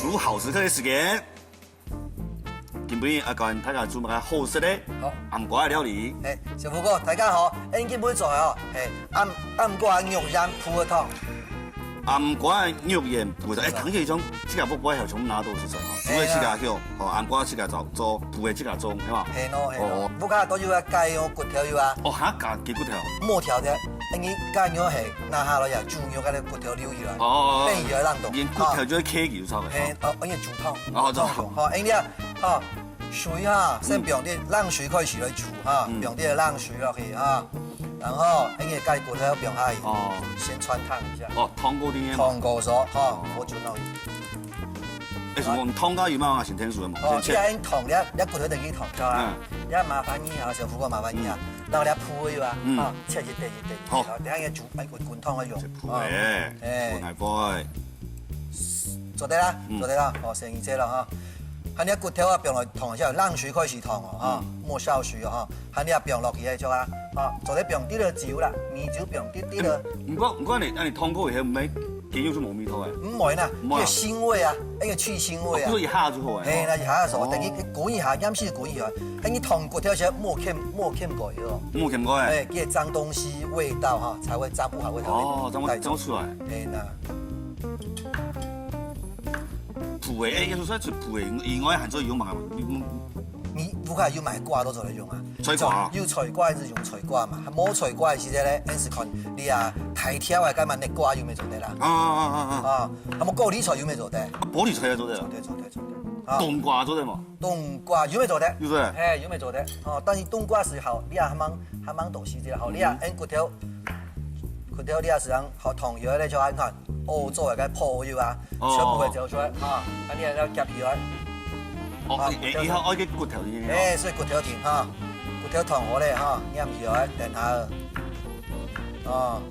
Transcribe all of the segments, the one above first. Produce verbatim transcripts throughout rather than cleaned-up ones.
有好食客个時間。今晡日愛教大家做麼个好食个？好。醃瓜个料理。哎，小福哥，大家好。哎，今晡日做个哦，嘿，醃，醃瓜肉圓烰个湯。醃瓜肉圓烰个湯，哎，聽起來像自家屋背好像拿到食材吼，煮个自家香，吼，醃瓜自家做，做，烰个自家種，係嘛？係咯，係咯。哦。屋下都有啊，雞肉、骨頭有啊。哦，還加雞骨頭。無條的，哎，你雞肉係拿下來呀，豬肉該个骨頭留起來，哦，變起來冷凍。連骨頭就係K級差不多。嘿，哦，因為煮湯。哦，煮湯。煮湯，吼，哎，你啊，吼，水哈，先放點冷水開始來煮哈，嗯。放點冷水落去哈，然後，哎，你雞骨頭放下去，哦。先汆燙一下。哦，燙過定个嘛。燙過咗，哈，哦。火就弄。哎，什麼？燙過有沒有先天數的嘛？哦，先切。你愛燙，你愛，你愛骨頭等佢燙，知道吧？嗯。你愛麻煩你啊，小福哥麻煩你啊，嗯。然後你愛烰个啊，嗯。啊，切一塊一塊，好。然後等下要煮，哎，滾，滾燙个用。切烰个，啊。哎。烰來烰。做得啦，嗯。做得啦，哦，先一切了哈。還你骨頭啊，放落燙一下，冷水開始燙哦，哈，嗯。莫燒水哦，哈。還你啊，放落去个就啊，啊，做得放滴了酒啦，米酒放滴滴了。嗯，毋過，毋過你，那你燙過以後，毋係雞肉就無味道哎。毋會啦，毋會啊。有腥味啊，那個去腥味啊。哦，不是一下就好哎。嘿，那一下就好，哦。等於滾一下，淹水滾一下，哎，你燙骨頭時莫牽，莫牽過哦。莫牽過哎。哎，給髒東西味道哈，才會髒不好味道哦，才會，帶走。才會出來。哎，那。烰个，哎，有時候除烰个以外，還做用麼个？你，你屋下有賣瓜都做得用啊。 菜瓜啊。有菜瓜就用菜瓜嘛，無菜瓜个時節咧，恁時看你啊，大條个，該麼个瓜有無做得啦？啊，啊，啊，啊。啊，那麼高麗菜有無做得？高麗菜也做得啊。做得，做得，做得。啊。冬瓜做得無？冬瓜有無做得？有做得。嘿，有無做得？哦，但是冬瓜係好，你啊，還吂，還吂多時節好，你啊，嗯。恁骨頭，骨頭你啊，係好燙油个咧，就恁看，哦，做个該泡油啊，哦。全部會走出來，啊，啊，你還要夾起來。 哦，啊，你，你，你好，愛个骨頭呢？哎，所以骨頭停哈，骨頭燙好咧哈，拈起來，等下，哦，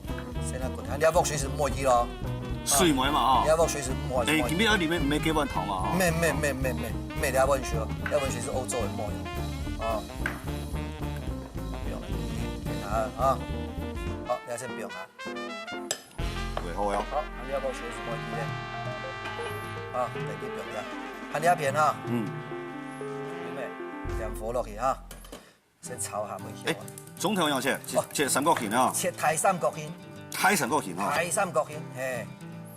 現在骨頭，你要鑊水係無去咯，水無嘛哈。你要鑊水係無，哎，今晡日裡面沒給碗湯嘛哈。沒，沒，沒，沒，沒，沒，你要溫水哦，你要溫水係歐洲的無用，哦。不用了，等下啊，好，你要先不用啊。 會好呀。好，你要不要學什麼音樂？啊，等你表演。看你那片哈。嗯。有沒有？點火落去哈。先炒下味緒。哎，蔥頭要切，切，哦。切三角形啊。切大三角形。大三角形啊。大三角形，嘿。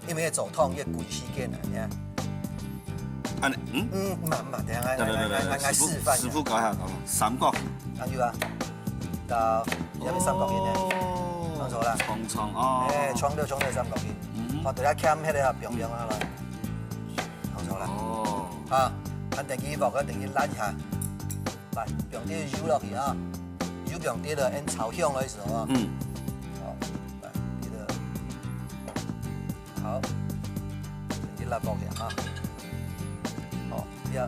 因為做湯要滾時間啊，你看。啊，嗯。嗯，慢慢，等下，來，來，來，來，來，來，師傅，示範一下。師傅，師傅教一下，教一下。三角形。啊，有啊。 到，下面三角形呢？哦。看著啦。長長哦。哎，長條長條三角形。嗯。好，等下撿起來啊，平平啊來。看著啦。哦。啊，還等佢鑊，還等佢辣一下。來，放點油落去啊。油放點了，恁炒香个時候啊。嗯。好，來，這個，好，等佢辣鑊去啊。好，這樣。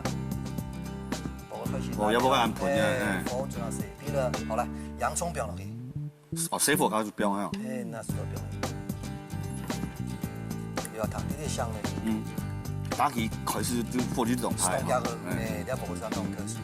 火開始。哦，要不然很噴的，哎，哎。火準備好勢，這個，好了，洋蔥放落去。哦，細火開始放啊。哎，那係都放落去。又要燙，這個香味。嗯。打起開始就火就動開了。動起來了，哎。哎，這火上弄開始。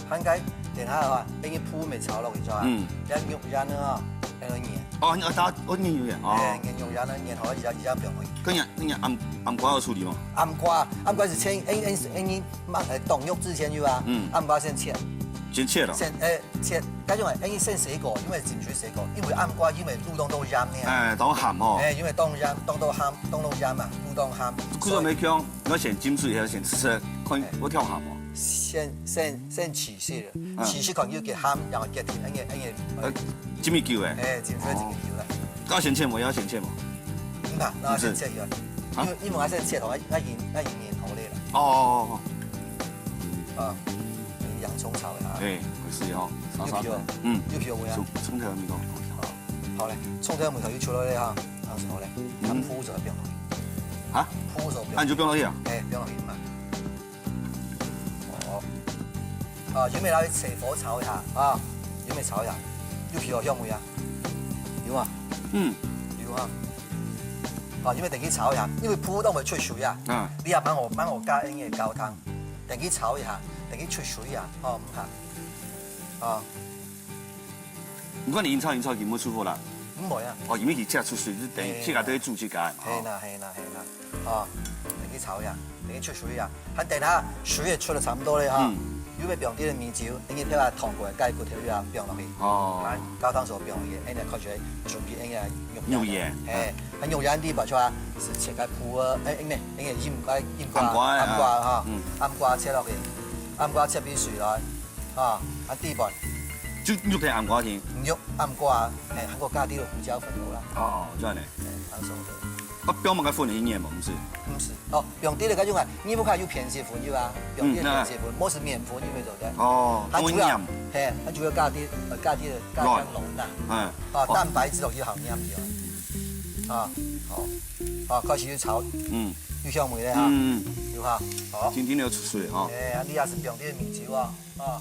還該，等下的話，等佢烰燜炒落去之後啊，嗯。這肉圓呢啊，還要捏。哦，你要打，哦，捏有點，哦。哎，捏肉圓呢，捏好了，一下，一下放落去。跟你，跟你醃，醃瓜有處理嗎？醃瓜，醃瓜係先，哎，哎，哎，你 嘛，呃，凍肉之前有啊，嗯。醃瓜先切。先切了。先，呃，切，該種，哎，先洗過，因為浸水洗過，因為醃瓜因為入冬都鹹呢。哎，當鹹哦。哎，因為當鹹，當都鹹，當都鹹嘛，入冬鹹。故所沒香，要先浸水，還要先試試，看，哎。會跳鹹哦。先，先，先試試了，嗯。試試看有幾鹹，然後決定，哎，哎，呃，浸幾久哎？哎，浸水浸幾久了。哦。要先切嗎？要先切嗎？嗯，那先切一下。啊？因為，因為我先切好，我，我已經，我已經捏好了啦。哦，哦，哦，哦。 啊，洋蔥炒一下。哎，係哦，沙沙个。有皮哦。嗯。有皮哦，有啊。蔥，蔥頭个味道。好，好咧，蔥頭个味道又出來了哈，然後好咧，嗯。啊，烰就放落去。啊？烰就放。啊，你就放落去啊？哎，放落去嘛。哦。啊，油味拿去細火炒一下啊，油味炒一下，有皮哦，香味啊。有啊。嗯。有啊。啊，油味等佢炒一下，因為烰當會出水啊。啊。你也慢慢，慢慢加一點高湯。 等佢炒一下，等佢出水啊，哦，毋怕。啊。毋過你緊炒緊炒，佢毋會出火啦。毋會啊。哦，因為佢自家出水，就等於自家都會煮自家个嘛。係啦，係啦，係啦。啊，等炒呀，等佢出水啊，還等下水也出了差不多了哈，嗯。又要放滴个米酒，等佢配合糖果个雞骨頭啊放落去，哦。啊，高湯所放落去，哎，你看起來準備哎呀，肉圓，肉圓，哎，還肉圓地方出來是切開鋪啊，哎，哎，哎，醃瓜，醃瓜，醃瓜啊，醃瓜哈，嗯。醃瓜切落去，醃瓜切片碎來，啊，啊，地方。就肉片醃瓜去。肉醃瓜，哎，還有加滴个胡椒粉好啦。哦，這樣呢。哎，放手。啊，放麼个粉去醃無？毋係。毋係，哦，放滴个該種啊，你屋下有便携粉有啊，放滴个便携粉，嗯，無係麵粉，有無做得？哦，還主要，用醃。嘿，還主要加滴，呃，加滴个加卵。香卵啦。嗯。啊，哦。蛋白質落去好醃个。啊，好，啊，開始去炒，嗯。有香味了哈。嗯，嗯。有哈，好。今天要出水哈。哎，你也是放滴个米酒啊，啊。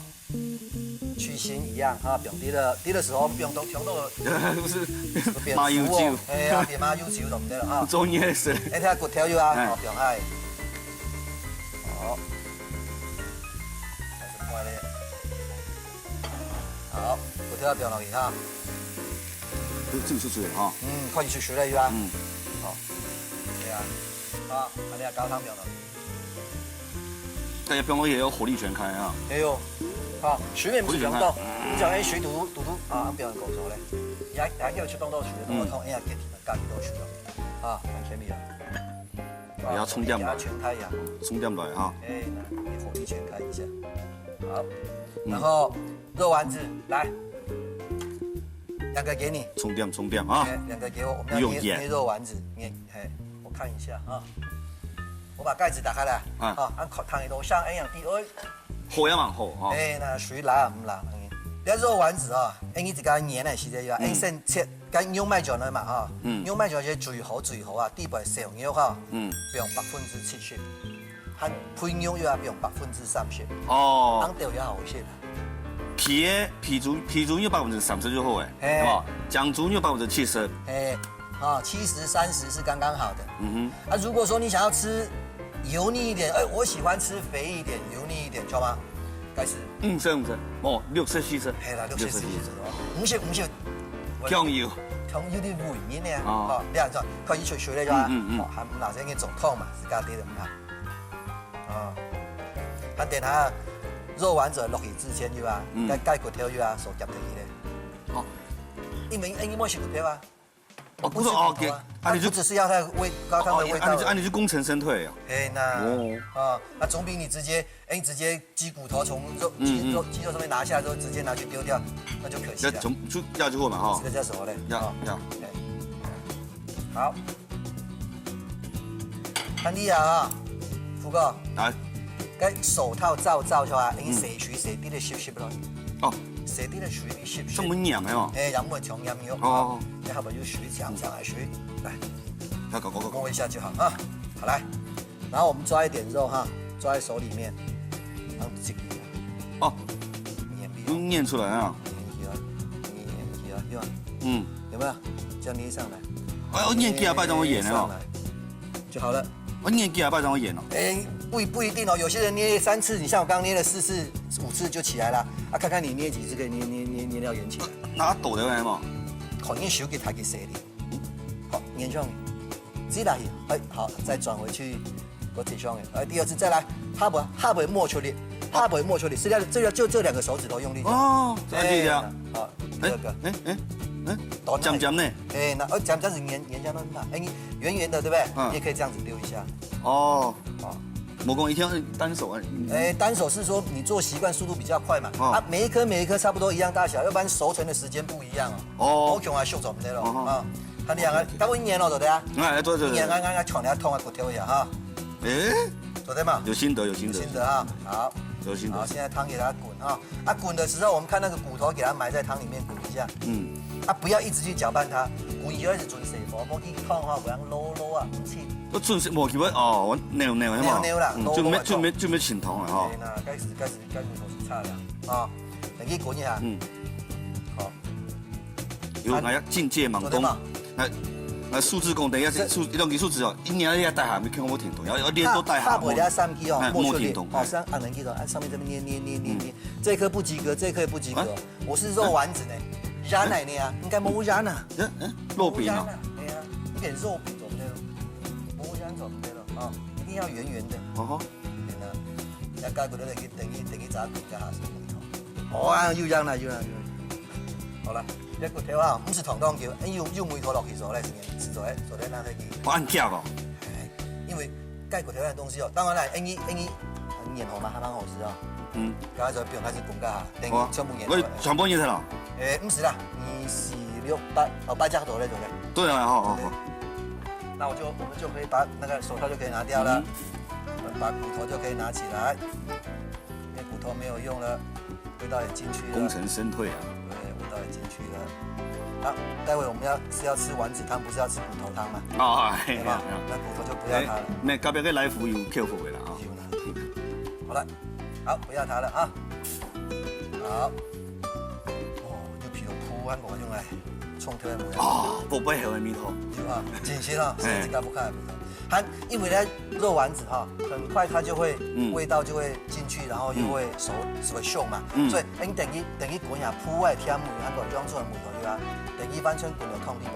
去腥一樣哈，放滴个，滴个時候放到，放到，毋係，變麻油酒。苦哦，哎呀，變麻油酒就毋得了哈。做孽事。哎，這下骨頭有啊，哎。哦，放下。好，開始快咧。好，骨頭也放落去哈。這，這个出水了哈。嗯，開始出水了有啊。嗯。好，對啊，好，恁樣高湯放落去。 大家放落去也要火力全開啊。哎喲，啊，水面毋係強到，火力全開。你講哎，水堵堵堵堵啊，恁樣講出來，也也有去動到水，動到痛，哎呀，給你們幹多水了，啊，很甜蜜啊。哎呀，衝點來。給它全開呀。衝點來哈。哎，那你火力全開一下，好，嗯。然後肉丸子來，兩個給你。衝點，衝點啊。哎，兩個給我，我們要捏，有鹽。捏肉丸子，捏，嘿，我看一下啊。 我把蓋子打開來，啊。啊，恁看湯一路上，哎，樣滴，哎。火也蠻火，哦。哎，那水冷啊，毋冷，嗯。這肉丸子啊，哎，你自家捏个時節有啊，嗯。哎，先切，該肉糜轉來嘛，哈。嗯。肉糜轉係最好最好啊，底背燒肉哈。嗯。放百分之七十，還肥肉又要放百分之三十。哦。紅豆也好一些啦。皮个，皮豬，皮豬肉百分之三十就好誒，嘿。係無？靚豬肉百分之七十。嘿。 啊，七十三十是剛剛好的。嗯哼。啊，如果說你想要吃油膩一點，哎，我喜歡吃肥一點、油膩一點，知道嗎？該係。五十五十，哦，六十四十。嘿啦，六十四十哦，五十五十。香油。香油的味道呢？哦。哦，你看，看佢出水了，知道嗎？嗯，嗯，嗯。哦，還毋係應該做湯嘛，自家滴个嘛。啊，啊，等下肉丸子落去之前，有啊，嗯。該，該骨頭有啊，手夾等佢咧。哦。因為，因為莫洗骨頭啊。 哦，不是，哦，給，啊，你就，不只是要它的味，高湯的味道而已。哦，啊，你就，啊，你就功成身退啊。哎，那，哦。啊，那總比你直接，哎，直接雞骨頭從肉，嗯，雞肉，嗯。雞肉上面拿下來之後，直接拿去丟掉，那就可惜了。要從，就，要就好嘛，哈。這個叫什麼嘞？要，啊，要。哎。好。看你啊，福哥。來。該手套罩罩出來，你，嗯。洗水洗滴个濕濕咯。哦。洗滴个水滴濕濕。這麼黏的哦。哎，然後像黏黏。哦。你要不要用水 想想來水，來，好，好，好，好。摸一下就好啊。好，來，然後我們抓一點肉哈，抓在手裡面，然後擠一下。哦。黏不黏？用捏出來啊。黏起來，黏起來，對吧？嗯。有沒有？這樣捏上來。哎，我捏幾下擺，等我演的哦。捏上來就好了。我捏幾下擺，等我演哦。哎，不一，不一定哦。有些人捏三次，你像我剛剛捏了四次、五次就起來了。啊，看看你捏幾次可以捏，捏，捏，捏到圓起來。拿抖的來嘛。看你手給抬起來的。 好，黏上去，擠下去，哎，好，再轉回去，過擠上去，哎，第二次再來，下背，下背摸出力，下背摸出力，是這樣，這個就這兩個手指頭用力。哦，這樣子的啊。哎，好，第二個。哎，哎，哎，短而已。尖尖呢？哎，那，呃，尖尖是黏，黏下來嘛，哎，你圓圓的，對不對？嗯。你也可以這樣子溜一下。哦。好。無講一定要單手啊。哎，單手是說你做習慣速度比較快嘛，哦。啊，每一顆每一顆差不多一樣大小，要不然熟成的時間不一樣哦。哦。我恐怕熟做毋得咯，哦。啊。 看你兩個，OK，OK。該我一年咯，做得啊？哎，做，做，做。一年，俺，俺，俺，傳你通啊，骨頭一下哈。誒？做得嘛？有心得，有心得。有心得哈，好。有心得。好，現在湯給它滾哈。啊，滾的時候，我們看那個骨頭，給它埋在湯裡面滾一下。嗯。啊，不要一直去攪拌它，滾以後一直準細火，莫去燙哈，不然老老啊，毋清。我準細，無去，哦，我扭扭，係嘛？扭扭啦，嗯，就沒，老老啊，就沒，就沒清湯了哈。對，那開始，開始，該骨頭係差了啊。等佢滾一下。嗯。好。 有，啊，哎呀，境界蠻高。做得嗎？哎，哎，數字功德，要是這數，用你數字哦，一年要帶下，沒看過停動，要，要練到帶下，下背要三支哦，哎，莫出力，莫停動，哦，哎。三，啊，能記得，啊，上面這邊捏，捏，捏，捏，嗯。捏，這顆不及格，這顆也不及格。啊？我是肉丸子呢，哎。圓來呢啊，應該無圓啊。嗯，嗯，肉餅啊。無圓啊，對啊，一點肉餅做毋得咯，無圓做毋得咯。哦，一定要圆圆的。哦吼。圓啊，要雞骨頭等於，等於，等於炸骨頭還是什麼？哦啊，有樣啦，有樣，有樣。好了，這骨頭啊，毋使燙當久，哎，有，有味道落去做嘞，是不是？做嘞，做嘞，拿下去。哦，恁遽哦。哎，因為雞骨頭那東西哦，當然啦，哎，你，哎，你，很黏口嘛，還蠻好吃哦。嗯。剛才說不用，它是滾乾哈，等於好啊，全部黏口了。我全部黏起來了。哎，毋使啦，你洗六八，哦，八加多嘞，對不對？對啊，好，好，對。好。那我就，我們就可以把那個手套就可以拿掉了，嗯。我們把骨頭就可以拿起來，因為骨頭沒有用了，味道也進去了。功成身退啊。對，味道也進去了。好，待會我們要，是要吃丸子湯，不是要吃骨頭湯嘛？哦，哎，對吧？哎，哎。那骨頭就不要它了。哎，那隔壁个來福有扣分的啦，哦。有啦。好了，好，不要它了啊。好。哦，就譬如鋪完我用來沖掉的模樣。哦，不，不會很味道。有啊，真是啊，哎。是自家不看的味道。還因為呢，肉丸子哈，很快它就會，嗯。味道就會進去，然後又會熟，嗯。熟熟嘛。嗯。所以，哎，你等於，等於滾下鋪外添味，還有裝出來味道，對吧？等於完全滾了空氣味。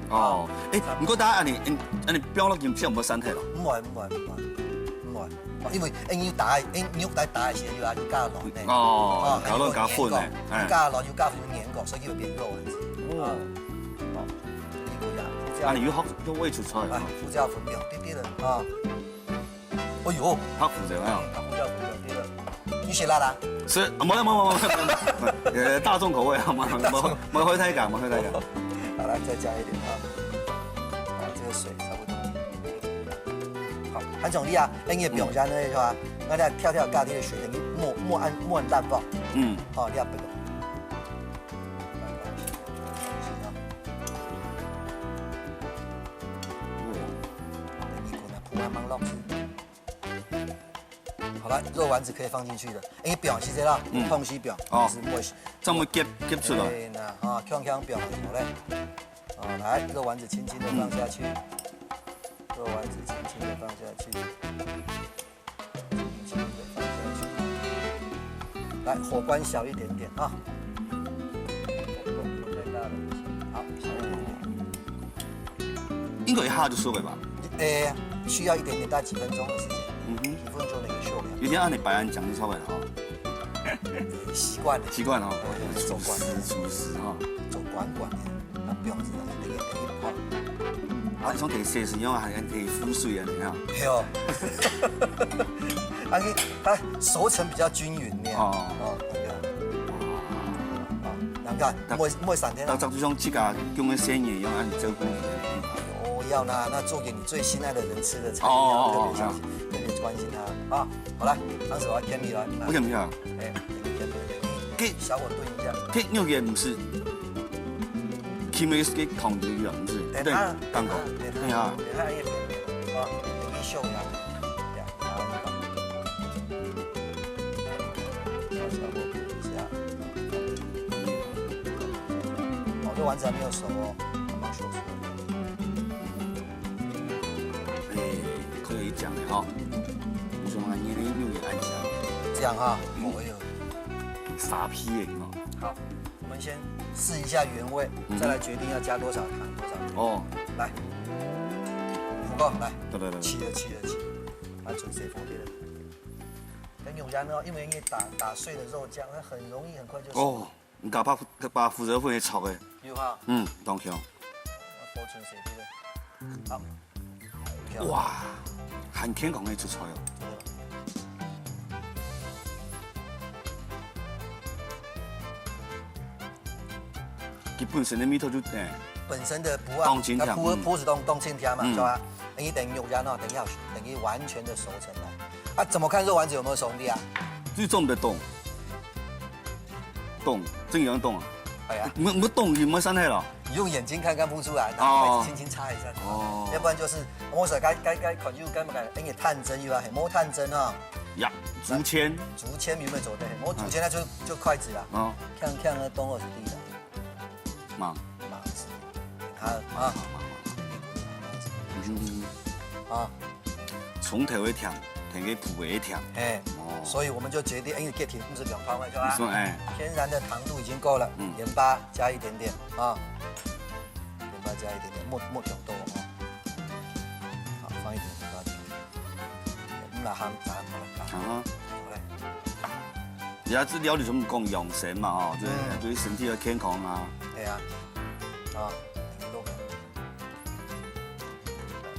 哦，哎，差不多。毋過大家恁呢，恁，恁呢放落去，這樣毋會散忒咯？毋會，毋會，毋會，毋會。哦，因為，哎，你打，哎，你用來打一些，又要加落呢。哦，哦，加落加粉呢，還有黏過，哎。加落又加粉有黏過，所以就變肉丸子。哦。哦。 哦，你不一樣，胡椒。啊，你又學，又會出菜啊？哎，胡椒粉放滴滴仔啊。哎喲，較苦一點啊。嗯，胡椒粉放滴滴仔。你食辣啊？是，啊，無啦，無啦，無啦，無啦，呃，大眾口味啊，無啦，無啦，無啦，無啦，開大家，無啦，開大家。好，來，再加一點啊。好，這個水差不多。好，韓總理啊，哎，你个表現呢，是吧？那你跳跳咖啡的水，你莫，莫按，莫按淡薄。嗯。好，你要不要？ 好了，肉丸子可以放進去了。哎，表示這啦，嗯。痛惜表，哦。是莫，這麼夾，夾出來。對啦，哈，強強表，好嘞。哦，來，肉丸子輕輕的放下去，嗯。肉丸子輕輕的放下去。 來，火關小一點點啊。好，小一點點。應該一下就熟了吧？誒，需要一點點，大概幾分鐘的時間。嗯哼。幾分鐘的一個熟了。有點按你擺恁講就出來了哈。習慣了。習慣哦。哎，做慣了。廚師，廚師哈。做慣慣的。 啊，放一下，等一下，等一下。啊，你像提洗身樣，還，還提浮水啊，你看。對哦。啊，你，它熟成比較均勻呢。哦。哦，那個。哦，難怪，但，莫，莫閃電啊。但就像自家供个細人一樣，啊，你照顧佢。哦，要啦，那做給你最心愛的人吃的菜，哦，哦，哦，你要特別小心，哦。特別關心它啊。好，來，當時我要添米了，你看。我添米啊。哎，給你添米，給小火燉一下。給肉圓不是 Kimi 个糖度一樣，是不是？等下，對，蛋糕。等下，等下。等下，哦，等一下呀，呀，然後一放。小火煮一下。哦，這丸子還沒有熟哦，還沒熟熟。哎，可以講的哈。我說嘛，你的肉圓愛講。這樣哈，嗯。哦喲。沙皮的嘛。好。 我們先試一下原味，嗯哼。再來決定要加多少糖，多少鹽。哦。來，五個，來。對，對，對，對。七了，七了，七了。來，準備火的了。很有香哦，因為你打，打碎的肉醬，它很容易很快就熟。哦，你搞把，把胡椒粉也炒了。有哈。嗯，當香。我保存水滴了。好。哇，還健康个出菜哦。 佢本身个味道就，哎，本身的脯啊，當清甜，脯，嗯。脯係當，當清甜嘛，嗯。是吧？你等肉圓哦，等一下，等佢完全的熟成來。啊，怎麼看肉丸子有沒有熟，兄弟啊？最重的凍。凍，真有人凍啊。哎呀。沒，沒凍，你沒傷害了。你用眼睛看看不出來，拿筷子輕輕擦一下就好。哦。要不然就是，我說該，該，該，可能就該麼个，哎，你探針又要，嘿，摸探針啊。呀，竹籤。竹籤有沒有做得？摸竹籤那就，就筷子啦。哦。鏘鏘的動作是第一个。嘛。嘛是。你看啊。嗯。啊。從頭个甜，甜个脯个甜。嘿，哦。所以我們就決定，因為這甜毋係兩方面，是吧？你說，哎。天然的糖度已經夠了，嗯。鹽巴加一點點啊，鹽巴加一點點，莫，莫忒多啊。好，放一點鹽巴進去。啊哈。好嘞。而且這料理全部講養生嘛，吼，對，嗯。對身體个健康啊。對啊。啊，你都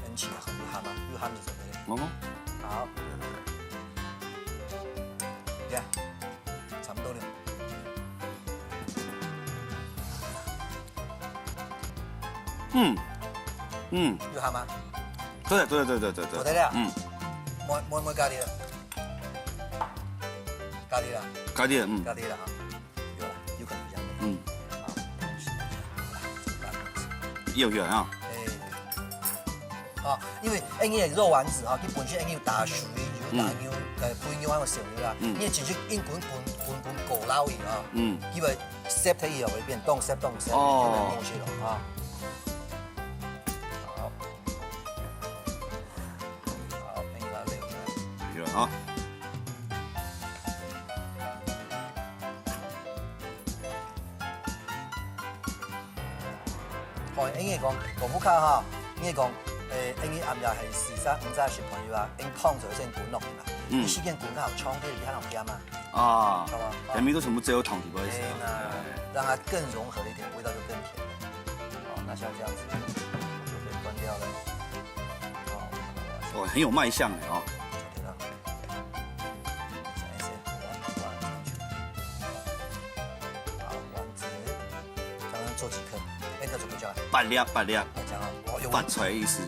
很起來，很鹹啊，又鹹就怎麼了？哦。好。Yeah，差不多了。嗯，嗯，有鹹嗎？對，對，對，對，對，對。做得了。嗯。莫，莫，莫加你了。加你了。加你了，嗯。加你了哈。有了，有可能這樣。嗯。好。有，有啊。哎。好，因為恁樣个肉丸子啊，佢本身恁樣有打水，有打牛，嗯。呃，肥牛還有小牛啊，嗯。你直接用滾，滾，滾，滾過撈去啊，嗯。佢會 Set 以後會變凍，set凍，set，哦。就會默契了啊。好，好，那你把它留下來。有了啊。好，恁樣講，功夫卡哈，恁樣講，誒，恁樣暗夜係時間，毋知食飯以後啊，恁樣燙水先滾落去嘛。嗯。你時間滾較長，佢較好食嘛。 啊，好吧，下面都全部只有糖底不好意思。哎，那讓它更融合一點，味道就更甜了。好，那像這樣子就可以關掉了。好，哦，很有賣相哎哦。好，丸子，剛剛做幾顆？哎，這怎麼叫啊？八粒，八粒。哎，這樣啊，哦，有發財的意思。有，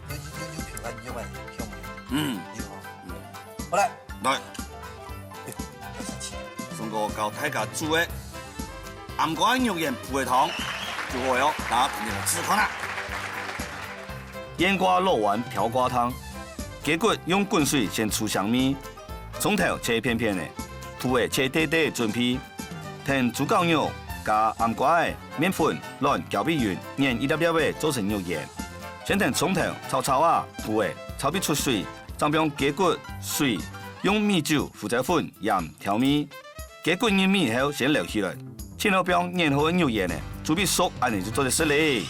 有，有，有品牌，有賣，有賣。嗯。有哦。嗯。好來， 來，哎呦，要生氣。松哥教大家煮个醃瓜肉圓烳个湯，就好哦，大家一定要試看啊。醃瓜肉圓烳瓜湯，雞骨用滾水先出香味，蔥頭切片片仔，烳仔切短短準備， 添豬絞肉，加醃瓜仔、麵粉、卵攪均勻，研一粒粒仔做成肉圓。先添蔥頭炒炒啊，烳仔炒分出水，正放雞骨、水，用米酒、胡椒粉、鹽調味。雞骨入味後先撈起來，盡後放研好个肉圓仔，煮分熟，恁仔就做得食咧。